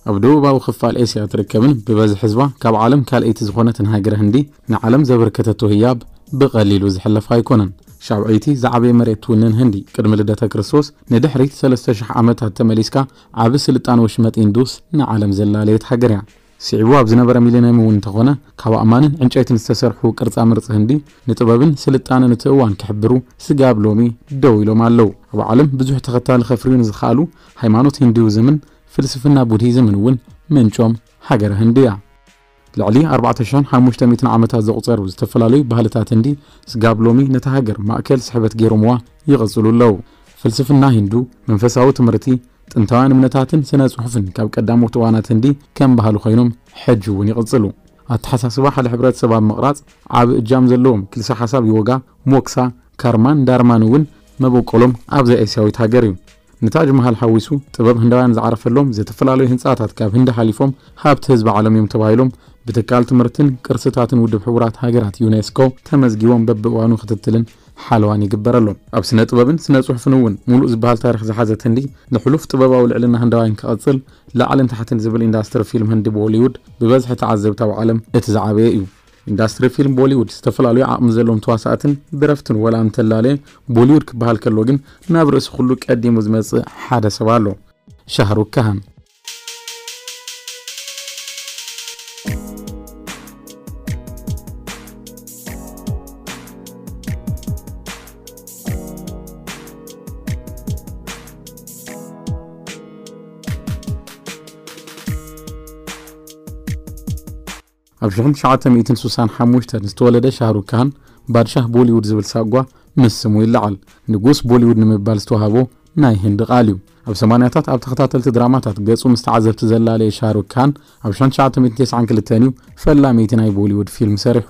ኣብ ደቡባዊ ክፋል ኤስያ ትርከብን ብበዝሒ ህዝባ ካብ ዓለም ካልኣይቲ ዝኾነትን ሃገረ ህንዲ ንዓለም ዘበርከተቶ ህያብ ብቐሊሉ ዝሕለፍ ኣይኮነን። ሻብዐይቲ ዝዓበየ መሬት ትውንን ህንዲ ቅድሚ ልደተ ክርስቶስ ንድሕሪት ሰለስተ ሽሕ ዓመታት ተመሊስካ ዓቢ ስልጣን ወሽመጥ ኢንዱስ ንዓለም ዘላለየት ሃገር እያ። ስዒቡ ኣብ ዝነበረ ሚሌንየም እውን እንተኾነ ካብ ኣእማንን ዕንጨይትን ዝተሰርሑ ቅርጻ ምርጺ ህንዲ ንጥበብን ስልጣንን እቲ እዋን ክሕብሩ ስጋብ ሎሚ ደው ኢሎም ኣለዉ። ኣብ ዓለም ብዙሕ ተኸታሊ ከፍርዩ ንዝኸኣሉ ሃይማኖት ሂንዱይዝምን ፍልስፍና ቡድሂዝምን እውን ምንጮም ሃገረ ህንዲ እያ። ልዕሊ ኣርባዕተ ሽሕን ሓሙሽተ ሚእትን ዓመታት ዘቑጸሩ ዝተፈላለዩ ባህልታት ህንዲ ስጋብ ሎሚ ነታ ሃገር ማእከል ስሕበት ገይሮምዋ ይቕጽሉ ኣለዉ። ፍልስፍና ሂንዱ፣ መንፈሳዊ ትምህርቲ፣ ጥንታውያን እምነታትን ስነ ጽሑፍን ካብ ቀዳሞት እዋናት ህንዲ ከም ባህሊ ኮይኖም ሕጂ እውን ይቕጽሉ። ኣተሓሳስባ ሓደ ሕብረተሰብ ኣብ ምቕራጽ ዓቢ እጃም ዘለዎም ክልሰ ሓሳብ ዮጋ፣ ሞክሳ፣ ካርማን ዳርማን እውን መበቆሎም ኣብዛ ኤስያዊት ሃገር እዩ። ንታጅ መሃል ሓዊሱ ጥበብ ህንዳውያን ዝዓረፈሎም ዝተፈላለዩ ህንጻታት ካብ ህንዲ ሓሊፎም ሃብቲ ህዝቢ ዓለም እዮም ተባሂሎም ብትካል ትምህርትን ቅርስታትን ውድብ ሕቡራት ሃገራት ዩኔስኮ ተመዝጊቦም በብእዋኑ ክትትልን ሓለዋን ይግበረሎም። ኣብ ስነ ጥበብን ስነ ጽሑፍን እውን ሙሉእ ዝበሃል ታሪኽ ዝሓዘት ህንዲ ንሕሉፍ ጥበባዊ ልዕልና ህንዳውያን ክቐጽል ላዕልን ታሕትን ዝብል ኢንዳስትሪ ፊልም ህንዲ ቦሊውድ ብበዝሒ ተዓዘብቲ ኣብ ዓለም እቲ ዝዓበየ እዩ። ኢንዳስትሪ ፊልም ቦሊውድ ዝተፈላለዩ ዓቕሚ ዘለዎም ተዋሳእትን ደረፍትን ወላ እንተላለየ ቦሊውድ ክበሃል ከሎ ግን ናብ ርእሲ ኩሉ ቀዲሙ ዝመጽእ ሓደ ሰብ ኣሎ። ሻህሩክ ካሃን። ኣብ ሽሕን ትሽዓተ ሚእትን ስሳን ሓሙሽተን ዝተወለደ ሻህሩክ ካሃን ባድሻህ ቦሊውድ ዝብል ሳጓ ምስ ስሙ ይለዓል። ንጉስ ቦሊውድ ንምባል ዝተዋህቦ ናይ ህንዲ ቃል እዩ። ኣብ ሰማንያታት ኣብ ተኸታተልቲ ድራማታት ገጹ ምስ ተዓዘብቲ ዘላለየ ሻህሩክ ካሃን ኣብ ሽሕን ትሽዓተ ሚእትን ተስዓን ክልተን እዩ ፈላመይቲ ናይ ቦሊውድ ፊልም ሰሪሑ።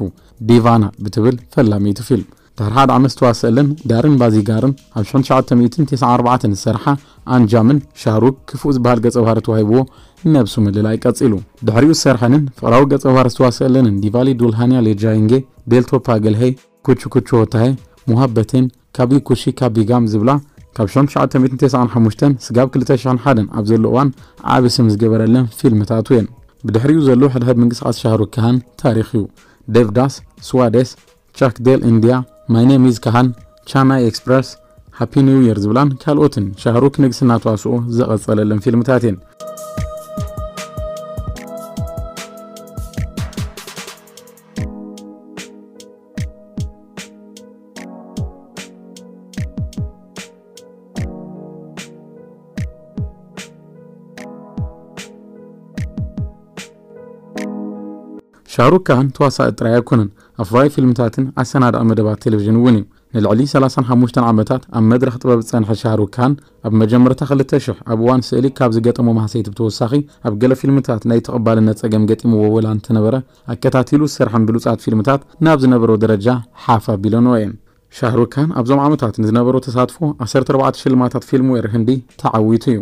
ዲቫና ብትብል ፈላመይቲ ፊልም ድሕሪ ሓደ ዓመት ዝተዋሰኣለን ዳርን ባዚጋርን ኣብ ሽሕን ትሽዓተ ሚእትን ተስዓን ኣርባዕተን ዝሰርሓ ኣንጃምን ሻህሩክ ክፉእ ዝበሃል ገጸ ባህሪ ተዋሂብዎ ነብሱ ምልላይ ቀጺሉ። ድሕሪኡ ዝሰርሐንን ፍቕራዊ ገጸ ባህሪ ዝተዋሰኣለንን ዲቫሊ ዱልሃንያ ሌጃይንጌ፣ ቤልቶ ፓገልሄይ፣ ኩቹ ኩቹ ሆታሄ፣ ሙሃበቴን፣ ካቢ ኩሺ ካቢጋም ዝብላ ካብ ሽሕን ትሽዓተ ሚእትን ተስዓን ሓሙሽተን ስጋብ ክልተ ሽሕን ሓደን ኣብ ዘሎ እዋን ዓቢ ስም ዝገበረለን ፊልምታቱ እየን። ብድሕሪኡ ዘሎ ሕድሕድ ምንቅስቓስ ሻህሩክ ካሃን ታሪኽ እዩ። ዴቭዳስ፣ ስዋዴስ፣ ቻክ ዴል ኢንድያ፣ ማይ ኔም ኢዝ ካሃን፣ ቻናይ ኤክስፕረስ፣ ሃፒ ኒው ይር ዝብላን ካልኦትን ሻህሩክ ንግስና ተዋስኦ ዝቐጸለለን ፊልምታት እየን። ሻህሩክ ካሃን ተዋሳኢ ጥራይ ኣይኮነን፣ ኣፍራይ ፊልምታትን ኣሰናዳኢ መደባት ቴሌቪዥን እውን እዩ። ንልዕሊ ሰላሳን ሓሙሽተን ዓመታት ኣብ መድረኽ ጥበብ ዝጸንሐ ሻህሩክ ካሃን፣ ኣብ መጀመርታ ክልተ ሽሕ ኣብ እዋን ስእሊ ካብ ዝገጠሞ ማህሰይቲ ብተወሳኺ፣ ኣብ ገለ ፊልምታት ናይ ተቐባልነት ጸገም ገጢምዎ ወላ እንተነበረ፣ ኣከታቲሉ ዝሰርሐን ብሉጻት ፊልምታት ናብ ዝነበሮ ደረጃ ሓፍ ኣቢለንኦ እየን። ሻህሩክ ካን ኣብዞም ዓመታት ንዝነበሮ ተሳትፎ ዓሰርተ ኣርባዕተ ሽልማታት ፊልምዌር ህንዲ ተዓዊቱ እዩ።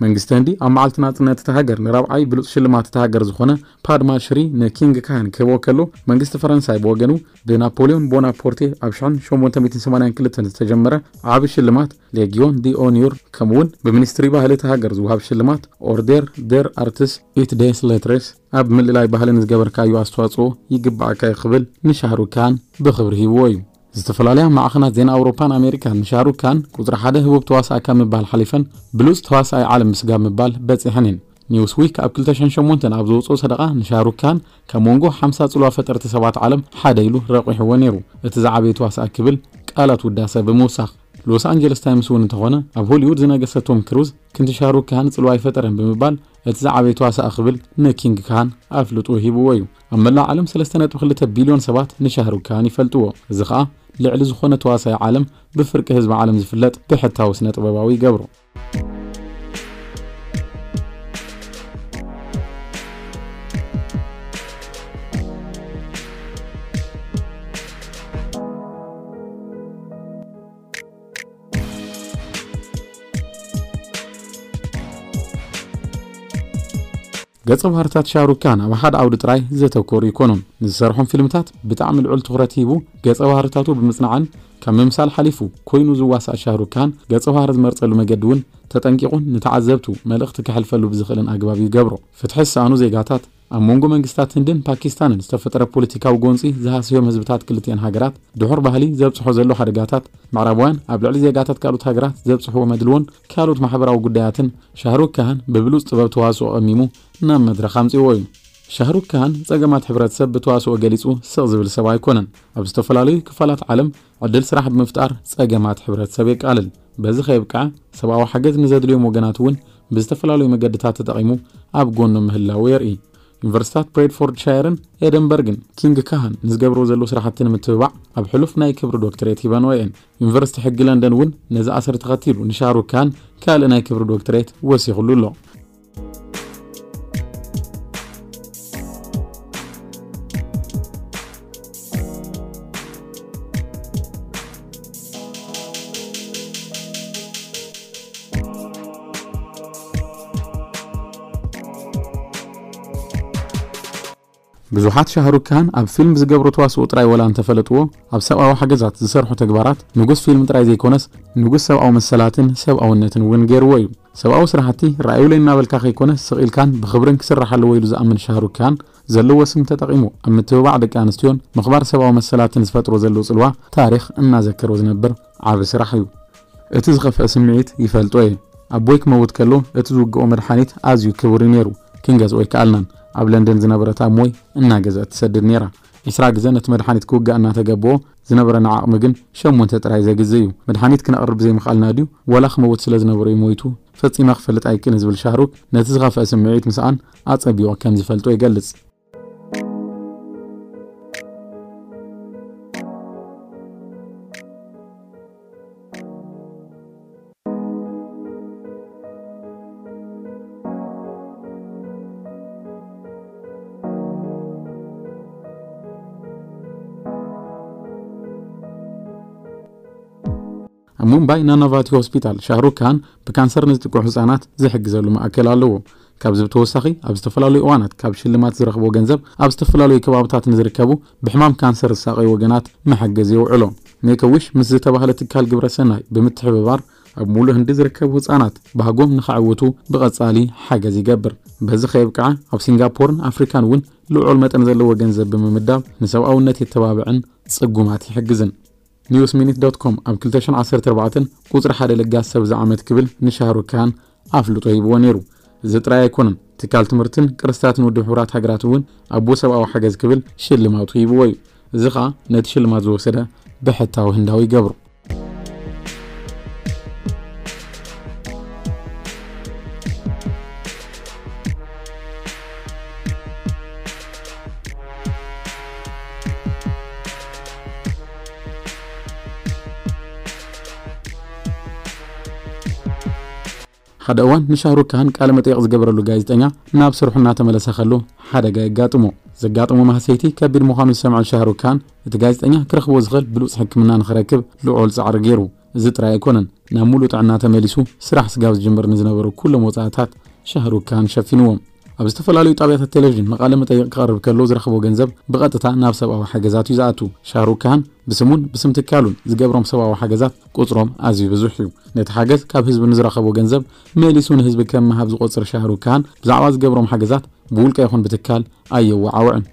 መንግስቲ ህንዲ ኣብ መዓልቲ ናጽነት እታ ሃገር ንራብዓይ ብሉጽ ሽልማት እታ ሃገር ዝኾነ ፓድማ ሽሪ ንኪንግ ካን ክህቦ ከሎ፣ መንግስቲ ፈረንሳይ ብወገኑ ብናፖሊዮን ቦናፖርቴ ኣብ ሽሕን ሸሞንተ ሚእትን ሰማንያን ክልተን ዝተጀመረ ዓቢ ሽልማት ሌጊዮን ዲ ኦኒር፣ ከምኡውን ብሚኒስትሪ ባህሊ እታ ሃገር ዝወሃብ ሽልማት ኦርዴር ደር ኣርትስ ኢት ዴስ ሌትሬስ ኣብ ምልላይ ባህሊ ንዝገበርካዮ ኣስተዋጽኦ ይግባኣካ እዩ ክብል ንሻህሩክ ካን ብኽብሪ ሂብዎ እዩ። ዝተፈላለያ ማዕኸናት ዜና ኣውሮፓን ኣሜሪካን ንሻህሩክ ካን ቁጽሪ ሓደ ህቡብ ተዋሳኢ ካብ ምባል ሓሊፈን ብሉጽ ተዋሳኣይ ዓለም ምስጋብ ምባል በጺሐን እየን። ኒውስዊክ ኣብ ክልተ ሽሕን ሸሞንተን ኣብ ዘውጽኦ ሰደቓ ንሻህሩክ ካን ካብ መንጎ ሓምሳ ጽልዋ ፈጠርቲ ሰባት ዓለም ሓደ ኢሉ ረቑሕዎ ነይሩ፣ እቲ ዝዓበየ ተዋሳኢ ክብል ቃላት ውዳሰ ብምውሳኽ። ሎስ ኣንጀለስ ታይምስ እውን እንተኾነ ኣብ ሆሊውድ ዝነገሰ ቶም ክሩዝ ክንዲ ሻህሩክ ካን ጽልዋ ኣይፈጠረን ብምባል እቲ ዝዓበየ ተዋሳኢ ክብል ንኪንግ ካን ኣፍልጦ ሂብዎ እዩ። ኣብ መላእ ዓለም ሰለስተ ነጥቢ ክልተ ቢልዮን ሰባት ንሻህሩክ ካን ይፈልጥዎ። እዚ ኸኣ ልዕሊ ዝኾነ ተዋሳኢ ዓለም ብፍርቂ ህዝቢ ዓለም ዝፍለጥ ብሕታዊ ስነ ጥበባዊ ይገብሮ። ገጸ ባህርታት ሻህሩክ ካን ኣብ ሓደ ዓውዲ ጥራይ ዘተኮሩ ይኮኑን። ንዝሰርሖም ፊልምታት ብጣዕሚ ልዑል ትኹረት ሂቡ ገጸ ባህርታቱ ብምጽናዕን ካብ ምምሳል ሓሊፉ ኮይኑ ዝዋሳእ ሻህሩክ ካን ገጸ ባህሪ ዝመርጸሉ መገዲ እውን ተጠንቂቑን ንተዓዘብቱ መልእኽቲ ከሕልፈሉ ብዝኽእልን ኣግባብ ይገብሮ። ፍትሒ ዝሰኣኑ ዜጋታት፣ ኣብ መንጎ መንግስታት ህንድን ፓኪስታንን ዝተፈጠረ ፖለቲካዊ ጎንጺ ዝሃሰዮም ህዝብታት ክልቲኤን ሃገራት፣ ድሑር ባህሊ ዘብጽሖ ዘሎ ሓደጋታት፣ ምዕራባውያን ኣብ ልዕሊ ዜጋታት ካልኦት ሃገራት ዘብጽሕዎ መድልዎን ካልኦት ማሕበራዊ ጉዳያትን ሻህሩክ ካን ብብሉጽ ጥበብ ተዋስኦ ቀሚሙ ናብ መድረኽ ኣምጺዎ እዩ። ሻህሩክ ካን ጸገማት ሕብረተሰብ ብተዋስኦ ገሊጹ ስቕ ዝብል ሰብ ኣይኮነን። ኣብ ዝተፈላለዩ ክፋላት ዓለም ዕድል ስራሕ ብምፍጣር ጸገማት ሕብረተሰብ የቃልል። በዚ ከየብቅዐ ሰብኣዊ ሓገዝ ንዘድልዮም ወገናት እውን ብዝተፈላለዩ መገድታት ተጠቒሙ ኣብ ጎኖም ምህላዉ የርኢ። ዩኒቨርሲታት ብሬድፎርድ ሻየርን ኤደንበርግን ኪንግ ካህን ንዝገብርዎ ዘለዉ ስራሕቲ ንምትብባዕ ኣብ ሕሉፍ ናይ ክብሪ ዶክትሬት ሂበንኦ እየን። ዩኒቨርሲቲ ሕጊ ለንደን እውን ነዚ ኣሰር ተኸቲሉ ንሻህሩክ ካን ካልእ ናይ ክብሪ ዶክትሬት ወሲኹሉ ኣሎ። ብዙሓት ሻህሩክ ካን ኣብ ፊልም ዝገብሮ ተዋስኦ ጥራይ ወላ እንተፈለጥዎ፣ ኣብ ሰብኣዊ ሓገዛት ዝሰርሖ ተግባራት ንጉስ ፊልም ጥራይ ዘይኮነስ ንጉስ ሰብኣዊ መሰላትን ሰብኣውነትን እውን ገይርዎ እዩ። ሰብኣዊ ስራሕቲ ራእዩለይ እናበልካ ከይኮነ ስቕ ኢልካን ብኽብርን ክስራሕ ኣለዎ ኢሉ ዝኣምን ሻህሩክ ካን ዘለዎ ስም ተጠቒሙ ኣብ ምትብባዕ ደቂ ኣንስትዮን ምኽባር ሰብኣዊ መሰላትን ዝፈጥሮ ዘሎ ጽልዋ ታሪኽ እናዘከሮ ዝነብር ዓቢ ስራሕ እዩ። እቲ ዝኸፍአ ስምዒት ይፈልጦ እየ። ኣቦይ ክመውት ከሎ እቲ ዝውግኦ መድሓኒት ኣዝዩ ክቡር እዩ ነይሩ። ክንገዝኦ ኣይከኣልናን። ኣብ ለንደን ዝነበረት ኣሞይ እናገዘአት ትሰድድ ነይራ። ዒስራ ግዘ ነቲ መድሓኒት ክውጋእ እናተገብኦ ዝነበረና ዓቕሚ ግን ሸሞንተ ጥራይ ዘግዝእ እዩ። መድሓኒት ክነቕርብ ዘይምኽኣልና ድዩ ወላ ክመውት ስለ ዝነበሮ እዩ ሞይቱ? ፈጺመ ክፈልጥ ኣይክእልን ዝብል ሻህሩክ ነቲ ዝኸፍአ ስምዒት ምስኣን ኣጸቢቑ ከም ዝፈልጦ ይገልጽ። ኣብ ሙምባይ ናናቫቲ ሆስፒታል ሻህሩክ ካን ብካንሰር ንዝጥቅዑ ህጻናት ዝሕግዘሉ ማእከል ኣለዎ። ካብዚ ብተወሳኺ ኣብ ዝተፈላለዩ እዋናት ካብ ሽልማት ዝረኽቦ ገንዘብ ኣብ ዝተፈላለዩ ከባብታት ንዝርከቡ ብሕማም ካንሰር ዝሳቐዩ ወገናት መሐገዚ የውዕሎ። ሜክ ዊሽ ምስ ዝተባህለ ትካል ግብረ ሰናይ ብምትሕብባር ኣብ ሙሉእ ህንዲ ዝርከቡ ህጻናት ባህጎም ንኸዕውቱ ብቐጻሊ ሓገዝ ይገብር። በዚ ከየብቅዐ ኣብ ሲንጋፖርን ኣፍሪካን እውን ልዑል መጠን ዘለዎ ገንዘብ ብምምዳብ ንሰብኣውነት የተባብዕን ጽጉማት ይሕግዝን። ኒውስ ሚኒት ዶት ኮም ኣብ ክልተ ሽሕን ዓሰርተ ኣርባዕተን ቁጽሪ ሓደ ለጋስ ሰብ እዚ ዓመት ክብል ንሻህሩክ ካን ኣፍልጦ ሂብዎ ነይሩ። እዚ ጥራይ ኣይኮነን፣ ትካል ትምህርትን ቅርስታትን ውድብ ሕቡራት ሃገራት እውን ኣቦ ሰብኣዊ ሓገዝ ክብል ሽልማቱ ሂብዎ እዩ። እዚ ኸኣ ነቲ ሽልማት ዝወሰደ ብሕታዊ ህንዳዊ ይገብሮ። ሓደ እዋን ንሻህሩክ ካን ቃለ መጠይቕ ዝገበረሉ ጋዜጠኛ ናብ ስርሑ እናተመለሰ ከሎ ሓደጋ የጋጥሞ። ዘጋጠሞ ማህሰይቲ ከቢድ ምዃኑ ዝሰምዐ ሻህሩክ ካን እቲ ጋዜጠኛ ክረኽቦ ዝኽእል ብሉጽ ሕክምና ንኽረክብ ልዑል ጻዕሪ ገይሩ። እዚ ጥራይ ኣይኮነን፣ ናብ ሙሉእ ጥዕና ተመሊሱ ስራሕ ስጋብ ዝጅምር ንዝነበሩ ኩሎም ወጻእታት ሻህሩክ ካን ሸፊንዎም። ኣብ ዝተፈላለዩ ጣብያታት ቴሌቪዥን ንቃለ መጠይቕ ክቐርብ ከሎ ዝረኽቦ ገንዘብ ብቐጥታ ናብ ሰብኣዊ ሓገዛት እዩ ዝኣቱ። ሻህሩክ ካን ብስሙን ብስም ትካሉን ዝገብሮም ሰብኣዊ ሓገዛት ቁጽሮም ኣዝዩ ብዙሕ እዩ። ነቲ ሓገዝ ካብ ህዝቢ ንዝረኸቦ ገንዘብ መሊሱ ንህዝቢ ከም ምሃብ ዝቆጽር ሻህሩክ ካን ብዛዕባ ዝገብሮም ሓገዛት ብውልቀ ይኹን ብትካል ኣየወዓውዕን።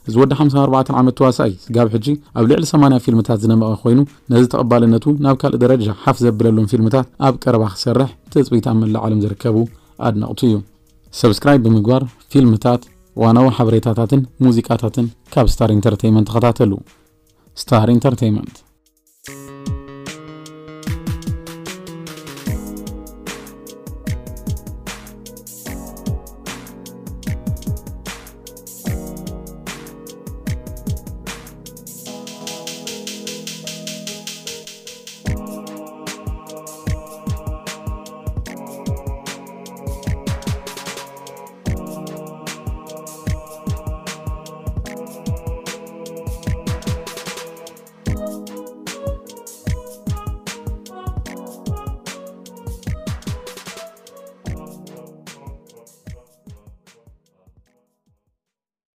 እዚ ወዲ ሓምሳ ኣርባዕተ ዓመት ተዋሳኣይ ስጋብ ሕጂ ኣብ ልዕሊ ሰማንያ ፊልምታት ዝነመቐ ኮይኑ፣ ነዚ ተቐባልነቱ ናብ ካልእ ደረጃ ሓፍ ዘብለሎም ፊልምታት ኣብ ቀረባ ክሰርሕ ትጽቢት ኣብ መላእ ዓለም ዝርከቡ ኣድነቕቱ እዩ። ሰብስክራይብ ብምግባር ፊልምታት፣ እዋናዊ ሓበሬታታትን ሙዚቃታትን ካብ ስታር ኢንተርቴይመንት ተኸታተሉ። ስታር ኢንተርቴይመንት።